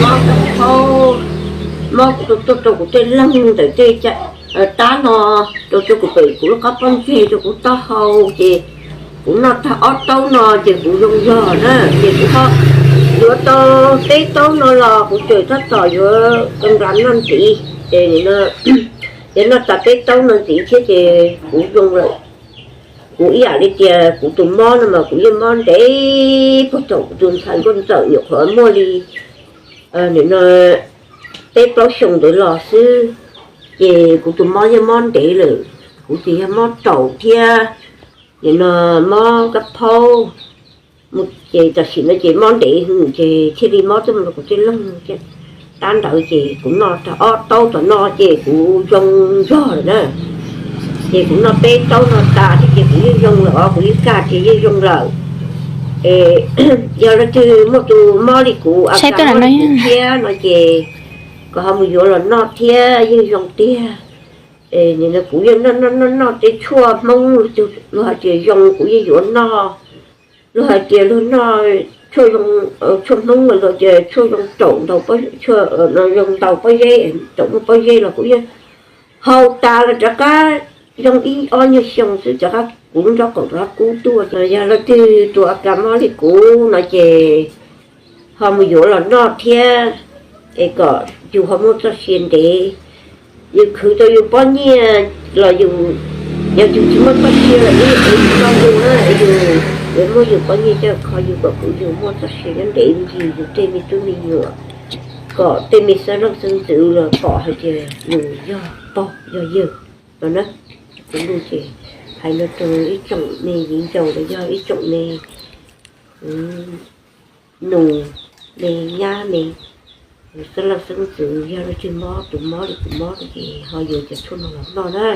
mob rau kuv, mob kuv rau, rau kuv tej leeg ntawm tej tab no, rau rau kuv pem kuv lub qab pob ntseg, rau kuv taub hau, ces kuv noj tag ob taub no ces kuv zoo zog na, ces kuv ho yuav tau peb taub no los kuv tseem tab tom yuav ka nplas noj ntxiv, ces yog noj tag peb taub no ntxiv thiab ces kuv zoo lawm. Kuv ib yam li tias kuv tus mob no mas kuv yeej mob ntev puag thaum kuv tus ntxhais nkauj ntxawm nyuam qhuav muaj li nim no peb plaub xyoos ntawd los xwb, ces kuv tus mob yeej mob ntev lawm. Kuv tsis yog mob raum thiab, nim no mob kab phaub, ces tam sim no ces mob ntev ces thiaj li mob tuaj mus rau kuv tej leeg thiab. Tab ntawd ces kuv noj tag ob taub tom no ces kuv zoo zog lawm na. Ces kuv noj peb taub no tas thiab ces kuv yeej zoo lawm os, kuv yeej kaj tias yeej zoo lawm. Es yog leej twg muaj tus mob li kuv, a ka mob li kuv thiab no ces kom ho mus yuav los noj thiab yeej zoo tiag. Nim no kuv yeej noj noj noj tej tshuaj Hmoob, luag hais tias zoo kuv yeej yuav noj. Luag hais tias luag noj tshuaj Hmoob los luag tias tshuaj zoo raum, zoo ntaus pob zeb, raum muaj pob zeb los kuv yeej haus tas los rov qab zoo ib ob nyuag xyoo xwb rov qab kuv lub nrob qaum rov qab kub tuaj. Yog leej twg tus a ka mob li kuv no ces ho mus yuav los noj thiab, es kom yus ho muaj txoj sia ntev. Yus khwv tau yus pob nyiaj los yus, yog yus tsis muaj txoj sia los yus tsis tau yus na, yus yuav muaj yus pob nyiaj coj kho yus kom kuv yus muaj txoj sia nyob ntev ncig yus tej me tub me nyuam, kom tej me xeeb leej xeeb ntxwv los pom hais tias yus yog pog yog yawg no na. Kuv lus ces hais no rau ib tsoom me viv ncaus los yog ib tsoom me nus, me nyab me xeeb leej xeeb ntxwv, yog leej twg mob tus mob li kuv mob no ces ho yuav cov tshuaj no los noj na.